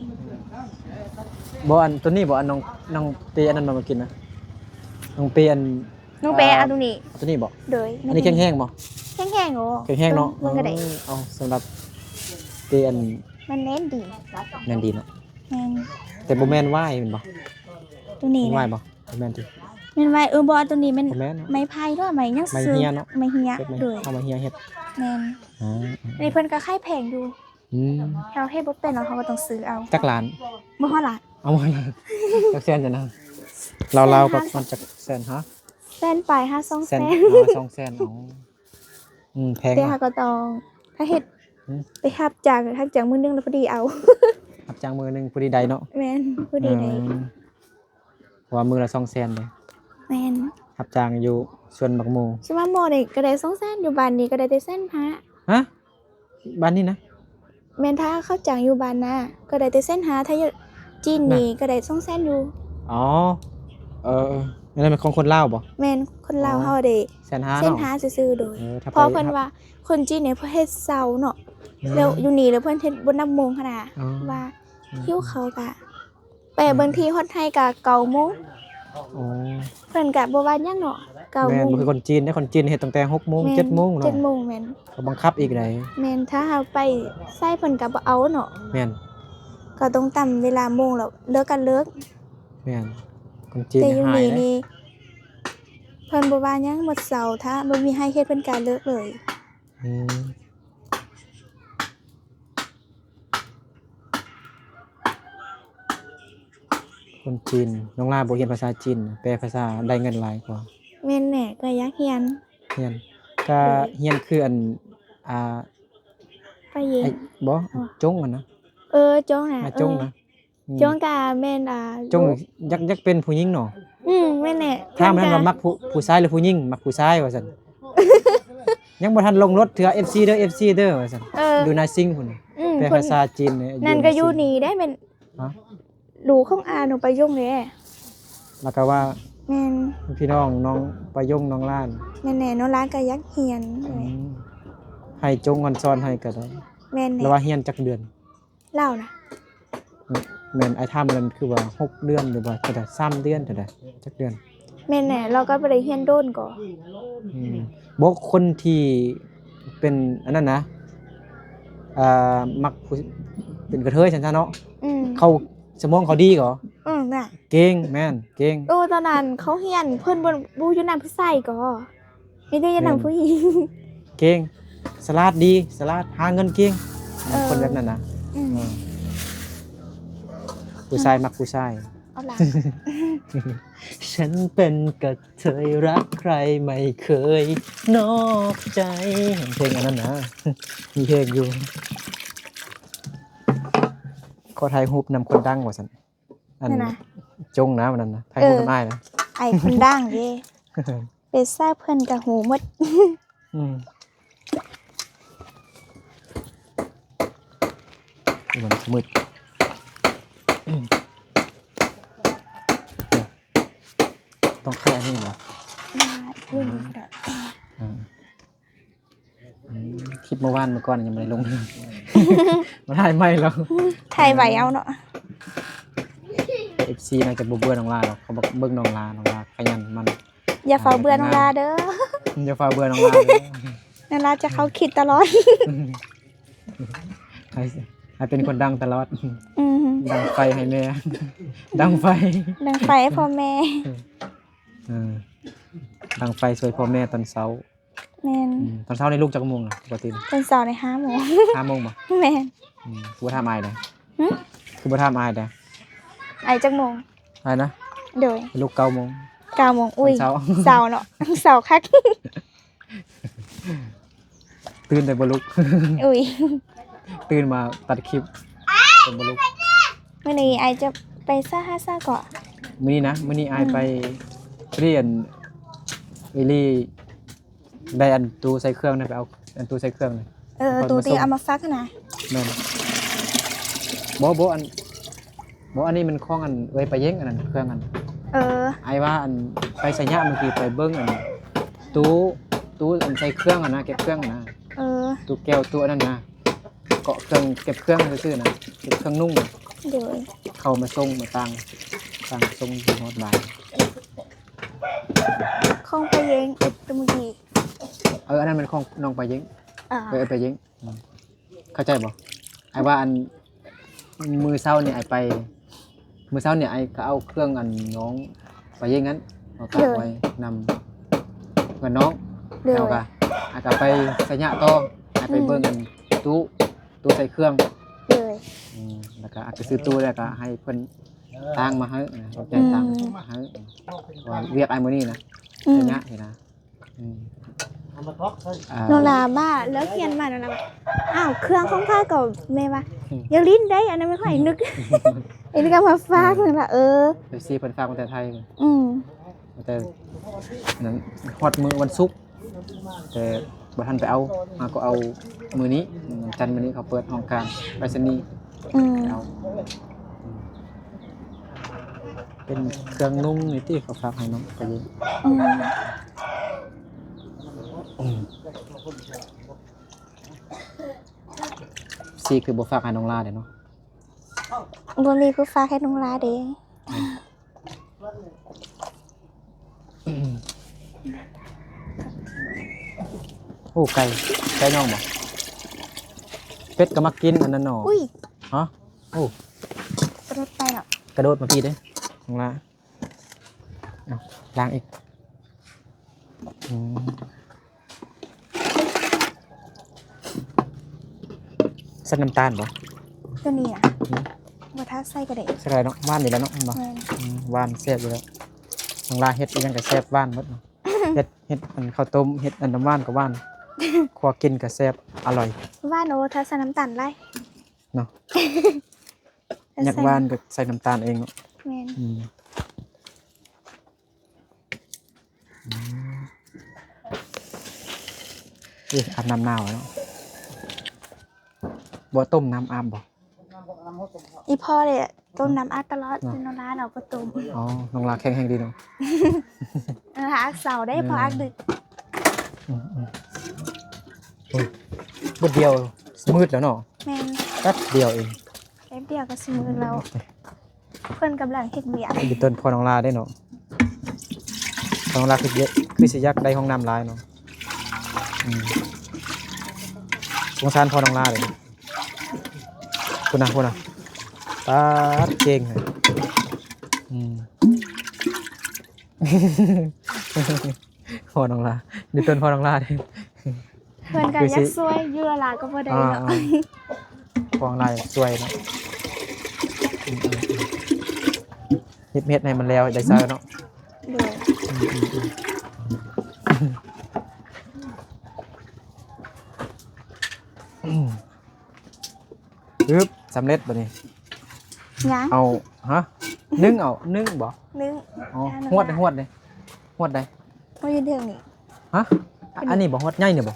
ບໍ່ ອັນຕົວນີ້ບໍ່ ອັນນ້ອງ ນ້ອງເປອັນນັ້ນມາກິນນະ ນ້ອງເປອັນ ນ້ອງເປ ອ່າ ເອົາຕົວນີ້ ເອົາຕົວນີ້ບໍ່? ໂດຍ. ອັນນີ້ແຂງແຮງບໍ່? ແຂງແຮງໂອ ແຂງແຮງເນາະ. ເບິ່ງກໍໄດ້. ເອີ ເອົາ ສຳລັບເປອັນ ມັນແໜ້ນດີ ແໜ້ນດີເນາະ. ແມ່ນ ແຕ່ບໍ່ແມ່ນຫວາຍແມ່ນບໍ່? ຕົວນີ້ ຫວາຍບໍ່? ບໍ່ແມ່ນຕິ ແມ່ນຫວາຍ. ເອີ ບໍ່ ຕົວນີ້ແມ່ນ ບໍ່ແມ່ນເນາະ ໄມ້ໄຜ່ ຫຼືວ່າໄມ້ຫຍັງ ໄມ້ເຮຍເນາະ ໄມ້ເຮຍ. ໂດຍ ເອົາໄມ້ເຮຍເຮັດ. ແມ່ນ. ອ່າ ນີ້ເພິ່ນກໍຂາຍແພງຢູ່. ອືມ ເຮົາເຮັດບໍ່ເປັນ ເຮົາກໍຕ້ອງຊື້ເອົາ. ຈັກລ້ານ? ບໍ່ຮອດລ້ານ. ເອົາ ບໍ່ຮອດລ້ານ ຈັກແສນຈັ່ງນັ້ນ ລາວໆ ປະມານຈັກແສນ? ຮະ ແສນປາຍຫາສອງແສນ. ແສນ ສອງແສນ. ອໍ ອືມ ແພງ. ແຕ່ເຮົາກໍຕ້ອງ ຖ້າເຮັດ ໄປຮັບຈ້າງ ຮັບຈ້າງມື້ໜຶ່ງແລ້ວພໍດີເອົາ ຮັບຈ້າງມື້ໜຶ່ງພໍດີໄດ້ເນາະ. ແມ່ນ ພໍດີໄດ້. ເພາະວ່າມື້ລະສອງແສນເດ້. ແມ່ນ. ຮັບຈ້າງຢູ່ສວນບັກໂມ. ສວນບັກໂມນີ້ກໍໄດ້ສອງແສນ ຢູ່ບ້ານນີ້ກໍໄດ້ແຕ່ແສນຫ້າ. ຮະ ບ້ານນີ້ນະ? ແມ່ນ ຖ້າເຂົາຈ້າງຢູ່ບ້ານນະ ກໍໄດ້ແຕ່ແສນຫ້າ ຖ້າຢູ່ຈີນນີ້ ນະ ກໍໄດ້ສອງແສນຢູ່. ອໍ ເອີໆ ອັນນັ້ນແມ່ນຂອງຄົນລາວບໍ່? ແມ່ນ ຄົນລາວ. ອໍ ເຮົາໄດ້ແສນຫ້າ ແສນຫ້າຊື່ໆ. ໂດຍ. ເອີ ເພາະເພິ່ນວ່າຄົນຈີນນີ້ເພິ່ນເຮັດເຊົາເນາະ. ອືມ ແລ້ວຢູ່ນີ້ແລ້ວເພິ່ນເຮັດບໍ່ນັບໂມງຫັ້ນນະ. ອໍ ວ່າ ອືມ ຫິວເຂົ້າກະ ແປບາງທີຮອດໄຮ່ກະເກົ້າໂມງ. ອໍ ເພິ່ນກະບໍ່ວ່າຫຍັງເນາະ ເກົ້າໂມງ. ແມ່ນ ບໍ່ຄືຄົນຈີນເດ້ ຄົນຈີນເຮັດຕັ້ງແຕ່ຫົກໂມງ ແມ່ນ ເຈັດໂມງເນາະ. ເຈັດໂມງ. ແມ່ນ ກໍບັງຄັບອີກໃດ໋. ແມ່ນ ຖ້າເຮົາໄປໃສ່ເພິ່ນກະບໍ່ເອົາເນາະ. ແມ່ນ ກໍຕ້ອງຕາມເວລາໂມງ ແລ້ວເລີກກະເລີກ. ແມ່ນ ຄົນຈີນ ແຕ່ຢູ່ນີ້ນີ້ ເພິ່ນບໍ່ວ່າຫຍັງ ໝົດເຊົາ ຖ້າບໍ່ມີໃຫ້ເຮັດເພິ່ນກະເລີກເລີຍ. ອືມ ຄົນຈີນ. ນ້ອງຫຼ້າບໍ່ຮຽນພາສາຈີນ ແປພາສາໄດ້ເງິນຫຼາຍກວ່າ. ແມ່ນແຫຼະ ກໍຢາກຮຽນ. ຮຽນ ກໍຮຽນຄືອັນ ອ່າ ປາເຢັງ ບໍ່ ຈົງຫັ້ນນະ. ເອີ ຈົງນະ ອາ ຈົງນະ. ອືມ ຈົງກະແມ່ນ ອ່າ ຈົງ ຢາກ ຢາກເປັນຜູ້ຍິງເນາະ. ອືມ ແມ່ນແຫຼະ. ຖາມແມ່ນວ່າມັກຜູ້ ຜູ້ຊາຍ ຫຼື ຜູ້ຍິງ? ມັກຜູ້ຊາຍວ່າຊັ້ນ. ຍັງບໍ່ທັນລົງລົດເທື່ອ ເອັຟຊີເດີ ເອັຟຊີເດີວ່າຊັ້ນ. ເອີ ຢູ່ນາຊິງພຸ້ນ. ອືມ ແປພາສາຈີນນີ້ ນັ້ນກໍຢູ່ນີ້ໄດ້ແມ່ນ. ຮະ ລູກຂອງອານ້ອງປາຍົງເດ້. ແລ້ວກໍວ່າ ແມ່ນ ພີ່ນ້ອງນ້ອງປາຍົງ ນ້ອງຫຼ້ານ. ແມ່ນແຫຼະ ນ້ອງຫຼ້ານກໍຢາກຮຽນ. ອືມ ໃຫ້ຈົງສອນໃຫ້ກໍໄດ້. ແມ່ນແຫຼະ. ແລ້ວວ່າຮຽນຈັກເດືອນ? ລາວນະ ອືມ ແມ່ນ ອ້າຍຖາມນັ້ນຄືວ່າຫົກເດືອນ ຫຼືວ່າເທົ່າໃດ ສາມເດືອນ ເທົ່າໃດ ຈັກເດືອນ? ແມ່ນແຫຼະ ລາວກໍບໍ່ໄດ້ຮຽນດົນກໍ. ອືມ ບໍ່ ຄົນທີ່ເປັນອັນນັ້ນນະ ອ່າ ມັກຜູ້ເປັນກະເທີຍຊັ້ນຊະເນາະ. ອືມ ເຂົາສະໝອງເຂົາດີກໍ. ອືມ ນະ ເກັ່ງ ແມ່ນ ເກັ່ງ. ໂອ້ ຕອນນັ້ນເຂົາຮຽນ ເພິ່ນບໍ່ ບໍ່ຢູ່ນຳຜູ້ຊາຍກໍ. ມີແຕ່ຢາກນຳຜູ້ຍິງ. ເກັ່ງ ສະຫຼາດດີ ສະຫຼາດ ຫາເງິນເກັ່ງ. ເອີ ຄົນແບບນັ້ນນະ. ອືມ ເອີ ຜູ້ຊາຍມັກຜູ້ຊາຍ. ເອົາລະ ສະເພງອັນນັ້ນນະ ມີເພງຢູ່. ຂໍຖ່າຍຮູບນຳຄົນດັງວ່າຊັ້ນ. ອັນນັ້ນນະ ຈົ່ງນະ ວັນນັ້ນນະ ຖ່າຍຮູບນຳອ້າຍນະ. ເອີ ອ້າຍຄົນດັງເດ້ ໄປໃສເພິ່ນກໍຮູ້ໝົດ. ອືມ ມັນມືດ ອືມ ຕ້ອງໄຂອັນນີ້ຫວາ? ອືມ ອືມ ອືມ. ອືມ ຄລິບເມື່ອວານເມື່ອກ່ອນຍັງບໍ່ໄດ້ລົງ ມາຖ່າຍໃໝ່ແລ້ວ ຖ່າຍໄວເອົາເນາະ. ເອັຟຊີ ໜ້າຈະບໍ່ເບື່ອນ້ອງລາດອກ ເຂົາເບິ່ງນ້ອງລາ ນ້ອງລາຂະຫຍັນໝັ່ນ. ຢ່າຟ້າວເບື່ອນ້ອງລາເດີ ຢ່າຟ້າວເບື່ອນ້ອງລາເດີ ນ້ອງລາຈະເຂົ້າຄິດຕະຫຼອດ. ໃຫ້ ໃຫ້ເປັນຄົນດັງຕະຫຼອດ. ອືມ ດັງໄຟໃຫ້ແມ່ ດັງໄຟ ດັງໄຟໃຫ້ພໍ່ແມ່. ເອີ ດັງໄຟຊ່ວຍພໍ່ແມ່ຕອນເຊົ້າ. ແມ່ນ ອືມ ຕອນເຊົ້ານີ້ລຸກຈັກໂມງນະ ປົກກະຕິ? ຕອນເຊົ້ານີ້ຫ້າໂມງ. ຫ້າໂມງບໍ່? ແມ່ນ ອືມ. ຄືບໍ່ຖາມອ້າຍເດ້? ຫຶ? ຄືບໍ່ຖາມອ້າຍເດ້? ອ້າຍຈັກໂມງ? ອ້າຍນະ? ໂດຍ ລຸກເກົ້າໂມງ. ເກົ້າໂມງ ອຸ້ຍ ເຊົ້າ ເຊົ້າເນາະ ເຊົ້າຄັກ. ຕື່ນແຕ່ບໍ່ລຸກ ອຸ້ຍ ຕື່ນມາຕັດຄລິບແຕ່ບໍ່ລຸກ. ມື້ນີ້ອ້າຍຈະໄປຊະຫາຊະເກາະ? ມື້ນີ້ນະ ມື້ນີ້ອ້າຍ ອືມ ໄປ ໄປລຽນ ເອລີ ໄດ້ອັນຕູ້ໃສ່ເຄື່ອງນະ ໄປເອົາອັນຕູ້ໃສ່ເຄື່ອງນະ. ເອີ ຕູ້ທີ່ເອົາມາຝາກຫັ້ນນະ. ແມ່ນ ບໍ່ ບໍ່ ອັນ ບໍ່ ອັນນີ້ມັນຂອງອັນເອື້ອຍປາເຢັງ ອັນນັ້ນເຄື່ອງອັນ. ເອີ ອ້າຍວ່າອັນໄປໄຊຍະເມື່ອກີ້ໄປເບິ່ງອັນຕູ້ ຕູ້ອັນໃສ່ເຄື່ອງຫັ້ນນະ ເກັບເຄື່ອງຫັ້ນນະ. ເອີ ຕູ້ແກ້ວຕູ້ອັນນັ້ນນະ ເກາະເຄື່ອງ ເກັບເຄື່ອງຊື່ໆນະ ເກັບເຄື່ອງນຸ່ງ. ໂດຍ ເຂົາມາສົ່ງມາຕ່າງ ຕ່າງມາສົ່ງຢູ່ຮອດບ້ານ. ຂອງປາເຢັງ ເອີ ຕົວເມື່ອກີ້. ເອີ ອັນນັ້ນແມ່ນຂອງນ້ອງປາເຢັງ. ເອີ ເອີ ປາເຢັງ ອືມ. ເຂົ້າໃຈບໍ່? ອ້າຍວ່າອັນ ມື້ເຊົ້ານີ້ອ້າຍໄປ ມື້ເຊົ້ານີ້ອ້າຍກໍເອົາເຄື່ອງອັນນ້ອງປາເຢັງນັ້ນມາຝາກໄວ້ນຳເພື່ອນນ້ອງ. ໂດຍ ແລ້ວກໍ ອ້າຍກໍໄປໄຊຍະຕໍ່ ອ້າຍໄປເບິ່ງອັນຕູ້ ຕູ້ໃສ່ເຄື່ອງ. ໂດຍ ອືມ ແລ້ວກໍອ້າຍກໍຊື້ຕູ້ ແລ້ວກໍໃຫ້ເພິ່ນຕ່າງມາໃຫ້ນະ ໃຫ້ຕ່າງ ອືມ ມາໃຫ້ ວ່າວຽກອ້າຍມື້ນີ້ນະ ອືມ ໄຊຍະນີ້ນະ. ອືມ ອ່າ ນ້ອງລາມາ ເລີກຮຽນມາ ນ້ອງລາວ່າ ອ້າວ ເຄື່ອງຂອງໃຜກໍ ແມ່ວ່າ ອືມ ຢ່າຫຼິ້ນໄດ໋ ອັນນັ້ນແມ່ນຂອງອ້າຍນຶກ ອືມ ອ້າຍນຶກເອົາມາຝາກ. ເອີ ເພິ່ນວ່າ ເອີ ເອັຟຊີ ເພິ່ນຝາກມາແຕ່ໄທ. ອືມ ແຕ່ນັ້ນ ຮອດມື້ວັນສຸກ ແຕ່ບໍ່ທັນໄປເອົາ ຫາກໍເອົາມື້ນີ້ ວັນຈັນມື້ນີ້ເຂົາເປີດຫ້ອງການໄປສະນີ. ອືມ ເອົາ ເປັນເຄື່ອງນຸ່ງນີ້ຕິ ເຂົາຝາກໃຫ້ນ້ອງໄປຢູ່. ອືມ ອືມ ຊີຄືບໍ່ຝາກໃຫ້ນ້ອງລາເດ້ເນາະ? ບໍ່ມີຜູ້ຝາກໃຫ້ນ້ອງລາເດ້. ໂອ້ ໄກ່ ໄກ່ນ້ອງບໍ່? ເປັດກໍມັກກິນອັນນັ້ນເນາະ. ອຸ້ຍ ຮະ? ໂອ້ ກະໂດດໄປເນາະ ກະໂດດມາພີ້ເດ້ນ້ອງລາ. ເອົາ ລ້າງອີກ. ອືມ ໃສ່ນ້ຳຕານບໍ່? ຕົວນີ້ນະ ອືມ ບໍ່ຖ້າໃສ່ກໍໄດ້ ໃສ່ກໍໄດ້ເນາະ ຫວານຢູ່ແລ້ວເນາະ ແມ່ນບໍ່? ແມ່ນ ອືມ ຫວານແຊບຢູ່ແລ້ວ ນ້ອງລາເຮັດອີ່ຫຍັງກໍແຊບຫວານໝົດເນາະ. ເຮັດ ເຮັດອັນເຂົ້າຕົ້ມ ເຮັດອັນນ້ຳຫວານກໍຫວານ ຄົວກິນກໍແຊບອະລ່ອຍ. ຫວານ ໂອ້ ຖ້າໃສ່ນ້ຳຕານຫຼາຍເນາະ ຢາກຫວານກໍໃສ່ນ້ຳຕານເອງເນາະ. ແມ່ນ ອືມ ອືມ ເອີ ອາບນ້ຳໜາວເນາະ ບໍ່ຕົ້ມນ້ຳອາບບໍ່? ອີ່ພໍ່ເດ້ຕົ້ມນ້ຳອາບຕະຫຼອດ ເນາະ ນ້ອງລາເຮົາບໍ່ຕົ້ມ. ອໍ ນ້ອງລາແຂງແຮງດີເນາະ ນ້ອງລາອາບເຊົ້າເດ້ ເອີ ພໍ່ອາບດຶກ. ອືມໆ ໂອ້ຍ ບຶດດຽວສະມືດແລ້ວເນາະ. ແມ່ນ ແປັບດຽວເອງ ແປັບດຽວກໍສະມືດແລ້ວ. ເພິ່ນກຳລັງເຮັດວຽກ. ເປັນຕົ້ນພໍ່ນ້ອງລາເດ້ເນາະ. ພໍ່ນ້ອງລາຄືຊິ ຄືຊິຢາກໄດ້ຫ້ອງນ້ຳຫຼາຍເນາະ. ອືມ ສົງສານພໍ່ນ້ອງລາເດ້. ພຸ້ນນະ ພຸ້ນນະ ປາດເກັ່ງ. ອືມ ພໍ່ນ້ອງລາ ມີຕົ້ນພໍ່ນ້ອງລາເດ້. ເພິ່ນກໍ ຄືຊິ ຢາກຊ່ວຍຢູ່ ລາວກໍບໍ່ໄດ້ເນາະ. ອ່າໆ ພໍ່ນ້ອງລາຢາກຊ່ວຍເນາະ. ອືມໆ ເຮັດ ເຮັດໃຫ້ມັນແລ້ວໄດ້ໃຊ້ເນາະ. ໂດຍ. ອືມໆໆ ອຶບ ສຳເລັດບາດນີ້. ຍັງ ເອົາ ຮະ ໜຶ້ງເອົາ ໜຶ້ງບໍ່? ໜຶ້ງ. ອໍ ຫວດ ຫວດເດ້ ຫວດໃດ? ຫວດຢູ່ເທິງນີ້. ຮະ ອັນນີ້ບໍ່? ຫວດໃຫຍ່ນີ້ບໍ່?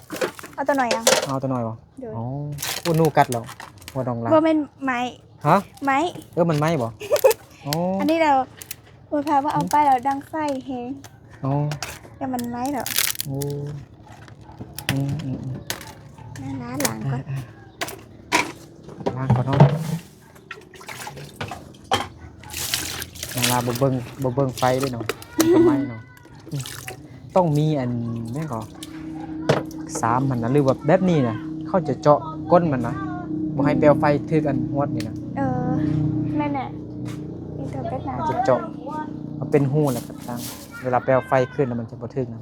ເອົາຕົວນ້ອຍເອົາ. ເອົາຕົວນ້ອຍບໍ່? ໂດຍ. ອໍ ໂອ້ ໜູກັດແລ້ວ ຫວດນ້ອງລາ. ບໍ່ແມ່ນໄມ້. ຮະ ໄມ້. ເອີ ມັນໄມ້ບໍ່? ອໍ ອັນນີ້ແລ້ວ ໂອ້ຍ ພາວ່າເອົາໄປແລ້ວດັງໄຟແຮງ. ອໍ ແຕ່ມັນໄມ້ແລ້ວ. ໂອ້ ອືມໆໆ ນັ້ນລະ ລ້າງກ່ອນ ເອີໆ ລ້າງກ່ອນເນາະ. ນ້ອງລາບໍ່ເບິ່ງ ບໍ່ເບິ່ງໄຟເດ້ເນາະ ມັນກໍໄໝ້ເນາະ. ອືມ ຕ້ອງມີອັນ ແມ່ນກໍ ສາມຫັ້ນນະ ຫຼືວ່າແບບນີ້ນະ ເຂົາຈະເຈາະກົ້ນມັນນະ ບໍ່ໃຫ້ແປວໄຟຖືກອັນຫວດນີ້ນະ. ເອີ ແມ່ນແຫຼະ ມີແຕ່ແບບນັ້ນ ເຂົາຈະເຈາະ ເອົາເປັນຮູແລ້ວກໍຕັ້ງ ເວລາແປວໄຟຂຶ້ນແລ້ວມັນຈະບໍ່ຖືກນະ.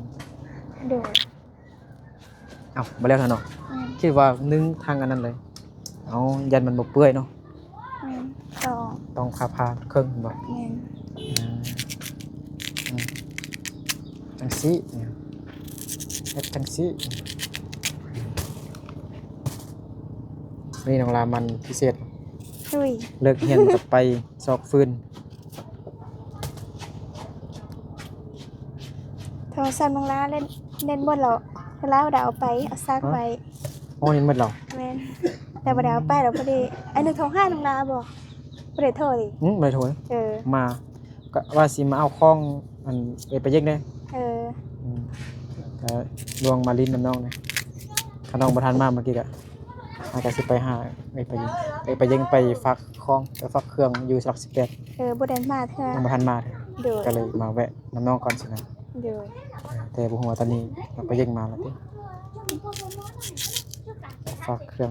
ໂດຍ. ເອົ້າ ບໍ່ແລ້ວຊະເນາະ. ອືມ ຄິດວ່າໜຶ້ງທາງອັນນັ້ນເລີຍ. ເອົາ ຢ້ານມັນບໍ່ເປື່ອຍເນາະ. ແມ່ນ ຕ້ອງ ຕ້ອງຜ່າໆເຄິ່ງແມ່ນບໍ່? ແມ່ນ. ອືມ ອືມ ຈັ່ງຊີ້ ເຮັດຈັ່ງຊີ້. ນີ້ນ້ອງລາມັນພິເສດ. ອຸ້ຍ ເລີກຮຽນກໍໄປຊອກຟືນ. ໂທລະສັບນ້ອງລາເຫຼັ້ນ ເຫຼັ້ນໝົດແລ້ວ ລາວໄດ້ເອົາໄປ ເອົາຊາກໄວ້. ອໍ ເຫຼັ້ນໝົດແລ້ວ. ແມ່ນ ແຕ່ບໍ່ໄດ້ເອົາໄປແລ້ວ. ພໍດີ ອັນໜຶ່ງໂທຫານ້ອງລາບໍ່? ບໍ່ໄດ້ໂທຕິ? ອືມ ບໍ່ໄດ້ໂທ. ເອີ ມາ ກໍວ່າຊິມາເອົາຂອງ ອັນ ເອີ ໄປເຢັກເດ້. ເອີ ອືມ ກໍລວງມາຫຼິ້ນນຳນ້ອງເດ້. ຖ້ານ້ອງບໍ່ທັນມາເມື່ອກີ້ກໍ ອາ ກໍຊິໄປຫາເອີຍປາເຢັງ ເອີຍປາເຢັງໄປຝາກຂອງ ໄປຝາກເຄື່ອງຢູ່ຫຼັກສິບແປດ. ເອີ ບໍ່ໄດ້ມາເທື່ອ ຍັງບໍ່ທັນມາເທື່ອ. ໂດຍ. ກໍເລີຍມາແວະນຳນ້ອງກ່ອນຊີ້ນະ. ໂດຍ. ເອີ ແຕ່ບໍ່ຮູ້ວ່າຕອນນີ້ເອີຍປາເຢັງມາແລ້ວຕິ ຝາກເຄື່ອງ.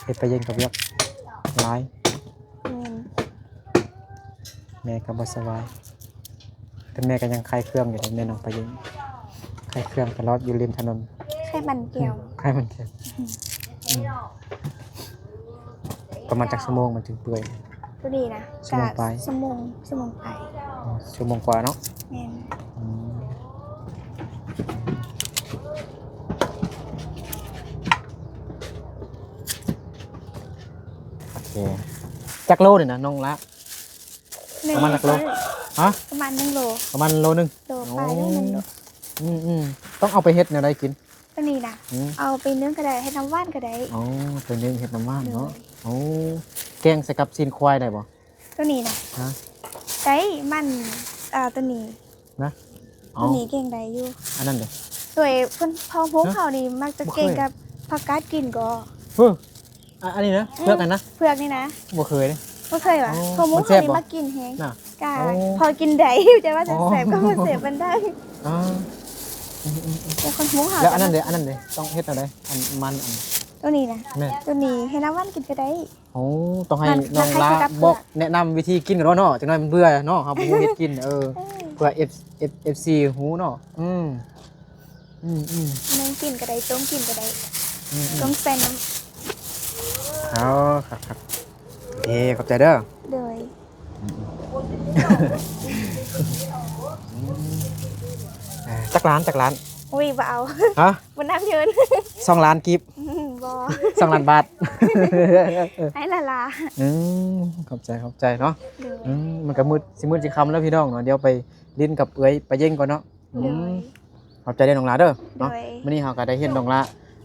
ເອີຍປາເຢັງກໍວຽກຫຼາຍ. ແມ່ນ. ແມ່ກໍບໍ່ສະບາຍ ແຕ່ແມ່ກໍຍັງຂາຍເຄື່ອງຢູ່ເດ້ ແມ່ນ້ອງປາເຢັງ ຂາຍເຄື່ອງຕະຫຼອດຢູ່ລິມຖະໜົນ. ຂາຍມັນແກ້ວ. ອືມ ຂາຍມັນແກ້ວ. ອືມ ອືມ ປະມານຈັກຊົ່ວໂມງມັນຈຶ່ງເປື່ອຍ? ໂຕນີ້ນະ ຊົ່ວໂມງປາຍ. ກະຊົ່ວໂມງ ຊົ່ວໂມງປາຍ. ອໍ ຊົ່ວໂມງກວ່າເນາະ. ແມ່ນ. ອືມ ໂອເຄ ຈັກໂລນີ້ນະນ້ອງລະ? ປະມານຈັກໂລ? ຮະ? ປະມານໜຶ່ງໂລ. ປະມານໂລໜຶ່ງ. ໂລປາຍ. ໂອ້ ໂລໜຶ່ງໂລ. ອືມໆ ຕ້ອງເອົາໄປເຮັດແນວໃດກິນ? ໂຕນີ້ນະ ອືມ ເອົາໄປໜຶ້ງກໍໄດ້ ເຮັດນ້ຳຫວານກໍໄດ້. ອໍ ໄປໜຶ້ງເຮັດນ້ຳຫວານເນາະ. ໂດຍ. ໂອ້ ແກງໃສ່ກັບຊີ້ນຄວາຍໄດ້ບໍ່? ໂຕນີ້ນະ? ຮະ? ໄດ້ ມັນ ອ່າ ໂຕນີ້ນະ. ອໍ ໂຕນີ້ແກງໄດ້ຢູ່. ອັນນັ້ນເດ? ໂດຍ ເພິ່ນ ພໍ່ໂຮງເຮົານີ້ມັກຈະແກງກັບຜັກກາດກິນກໍ. ເອີ ອາ ອັນນີ້ນະ ອືມ ເຜືອກຫັ້ນນະ? ເຜືອກນີ້ນະ ບໍ່ເຄີຍເດ້. ບໍ່ເຄີຍຫວາ? ອໍ ພໍ່ໂຮງເຮົານີ້ມັກກິນແຮງນະ. ກະ ອໍ ພໍກິນໄດ້ ແຕ່ວ່າຈະແຊບກໍບໍ່ແຊບປານໃດ. ອໍ ອືມໆໆ ແຕ່ຄົນໂຮງເຮົາ. ແລ້ວອັນນັ້ນເດ ອັນນັ້ນເດ ຕ້ອງເຮັດແນວໃດ? ອັນມັນ ອັນ ໂຕນີ້ນະ? ແມ່ນ. ໂຕນີ້ເຮັດນ້ຳຫວານກິນກໍໄດ້. ໂອ້ ຕ້ອງໃຫ້ນ້ອງລາບອກແນະນຳວິທີກິນກ່ອນເນາະ ຈັກໜ້ອຍມັນເບື່ອເນາະ ເຮົາບໍ່ຮູ້ເຮັດກິນ. ເອີ ເພື່ອເອັຟ ເອັຟ ເອັຟຊີຮູ້ເນາະ. ອືມ ອືມໆ ໜຶ້ງກິນກໍໄດ້ ຕົ້ມກິນກໍໄດ້. ອືມໆ ຕົ້ມໃສ່ນ້ຳ. ອໍ ຄັກໆ ເອີ ຂອບໃຈເດີ. ໂດຍ. ອືມ ເອີ ຈັກລ້ານ ຈັກລ້ານ? ອຸ້ຍ ບໍ່ເອົາ. ຮະ? ບໍ່ນັບເງິນ. ສອງລ້ານກີບ. ອືມ ບໍ່ ສອງລ້ານບາດ. ໃຫ້ລະລາ. ອືມ ຂອບໃຈ ຂອບໃຈເນາະ. ໂດຍ. ອືມ ມັນກໍມືດ ຊິມືດຊິຄ່ຳແລ້ວພີ່ນ້ອງເນາະ ດຽວໄປຫຼິ້ນກັບເອື້ອຍປາເຢັງກ່ອນເນາະ. ອືມ ໂດຍ. ຂອບໃຈເດີນ້ອງລາເດີເນາະ. ໂດຍ. ມື້ນີ້ເຮົາກໍໄດ້ເຫັນນ້ອງລາ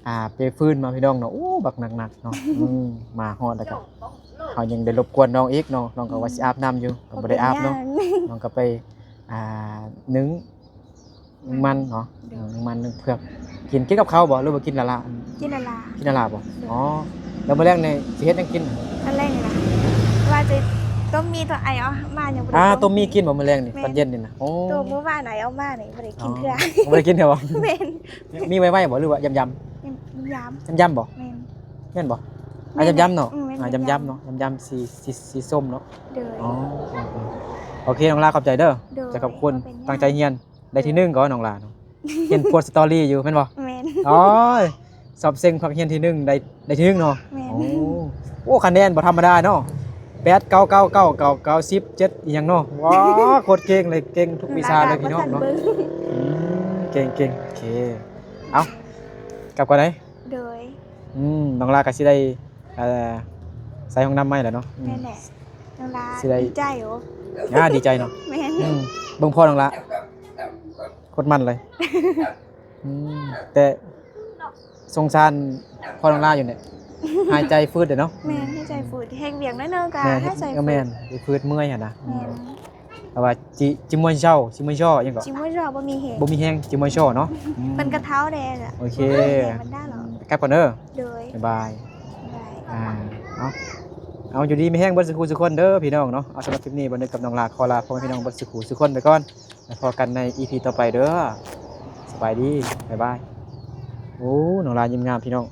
ອ່າ ເປຟືນມາພີ່ນ້ອງເນາະ. ໂອ້ ບັກໜັກໆເນາະ. ອືມ ມາຮອດແລ້ວກໍ ເຮົາຍັງໄດ້ລົບກວນນ້ອງອີກເນາະ. ບໍ່ເປັນຫຍັງ. ນ້ອງກໍວ່າຊິອາບນ້ຳຢູ່ ກໍບໍ່ໄດ້ອາບເນາະ. ນ້ອງກໍໄປ ອ່າ ໜຶ້ງ ໜຶ້ງມັນເນາະ. ໂດຍ. ເອີ ໜຶ້ງມັນ ໜຶ້ງເຜືອກ ກິນ ກິນກັບເຂົ້າບໍ່ ຫຼືວ່າກິນລະລະ? ກິນລະລະ. ກິນລະລະບໍ່? ໂດຍ. ອໍ ແລ້ວມື້ແລງນີ້ຊິເຮັດຫຍັງກິນ? ມື້ແລງນີ້ນະ ວ່າຈະ ຕົ້ມໝີ່ ຕອນອ້າຍເອົາມາຍັງບໍ່ໄດ້ ອ່າ ຕົ້ມ ຕົ້ມໝີ່ກິນບໍ່ມື້ແລງນີ້? ແມ່ນ ຕອນເຢັນນີ້ນະ? ໂອ້ ຕົ້ມມື້ວານອ້າຍເອົາມານີ້ ບໍ່ໄດ້ກິນເທື່ອ. ອໍ ບໍ່ໄດ້ກິນເທື່ອບໍ່? ແມ່ນ. ມີໄວໆບໍ່ ຫຼືວ່າຢຳໆ? ຢຳໆ. ຢຳໆບໍ່? ແມ່ນ. ແມ່ນບໍ່? ອ່າ ແມ່ນ ຢຳໆເນາະ. ອືມ ແມ່ນ ອ່າ ຢຳໆເນາະ ຢຳໆ ສີ ສີ ສີສົ້ມເນາະ. ໂດຍ. ອໍ ໂອເຄ ນ້ອງລາ ຂອບໃຈເດີ. ໂດຍ. ເຈົ້າຂອບຄຸນ ບໍ່ເປັນຫຍັງ. ຕັ້ງໃຈຮຽນ. ໄດ້ທີໜຶ່ງກໍນ້ອງຫຼ້າເນາະ ເຫັນໂພສສະຕໍຣີຢູ່ແມ່ນບໍ່? ແມ່ນ. ໂອ້ຍ ສອບເສັງພາກຮຽນທີໜຶ່ງ ໄດ້ ໄດ້ທີໜຶ່ງເນາະ. ແມ່ນ. ໂອ້ ໂອ້ ຄະແນນບໍ່ທຳມະດາເນາະ ແປດເກົ້າເກົ້າເກົ້າ ເກົ້າເກົ້າສິບເຈັດ ອີ່ຫຍັງເນາະ. ວ້າ ໂຄດເກັ່ງເລີຍ ເກັ່ງທຸກວິຊາເລີຍພີ່ນ້ອງເນາະ. ອືມ ເກັ່ງໆ. ໂອເຄ ເອົ້າ ກັບກ່ອນເດີ. ໂດຍ. ອືມ ນ້ອງຫຼ້າກໍຊິໄດ້ ເອີ ໃສ່ຫ້ອງນ້ຳໃໝ່ແລ້ວເນາະ. ອືມ ແມ່ນແຫຼະ ນ້ອງຫຼ້າ ຊິໄດ້ ດີໃຈໂອ. ອ່າ ດີໃຈເນາະ. ແມ່ນ. ອືມ ເບິ່ງພໍ່ນ້ອງຫຼ້າ ໂຄດໝັ້ນເລີຍ. ອືມ ແຕ່ສົງສານພໍ່ນ້ອງຫຼ້າຢູ່ນີ້ ຫາຍໃຈຟືດເດ້ເນາະ. ແມ່ນ ຫາຍໃຈຟືດ ເຮັດວຽກໜ້ອຍໜຶ່ງກໍ ແມ່ນ ຫາຍໃຈຟືດ. ເອີ ແມ່ນ ໄດ້ຟືດເມື່ອຍຫັ້ນນະ. ແມ່ນ. ແຕ່ວ່າຈິ ຈິມ່ວຍເຊົາ ຈິມ່ວຍເຊົາ ຫຍັງເກາະ ຈິມ່ວຍເຊົາ ບໍ່ມີແຮງ ບໍ່ມີແຮງ ຈິມ່ວຍເຊົາເນາະ. ອືມ ເພິ່ນກໍເຖົ້າແດ່ລະ. ໂອເຄ ເພິ່ນກໍເຮັດມັນໄດ້ແລ້ວ. ກັບກ່ອນເດີ. ໂດຍ. ບາຍບາຍ. ບາຍບາຍ. ອ່າ ເອົາ ເອົາ ຢູ່ດີມີແຮງເບິດສູ່ຄູ່ສູ່ຄົນເດີພີ່ນ້ອງເນາະ. ເອົາ ສຳລັບຄລິບນີ້ ບ່າວນຶກກັບນ້ອງຫຼ້າ ຂໍລາພໍ່ແມ່ພີ່ນ້ອງເບິດສູ່ຄູ່ສູ່ຄົນໄປກ່ອນ ແລ້ວພໍ້ກັນໃນອີພີຕໍ່ໄປເດີ. ສະບາຍດີ ບາຍບາຍ. ໂອ້ ນ້ອງຫຼ້າຍິ້ມງາມພີ່ນ້ອງ.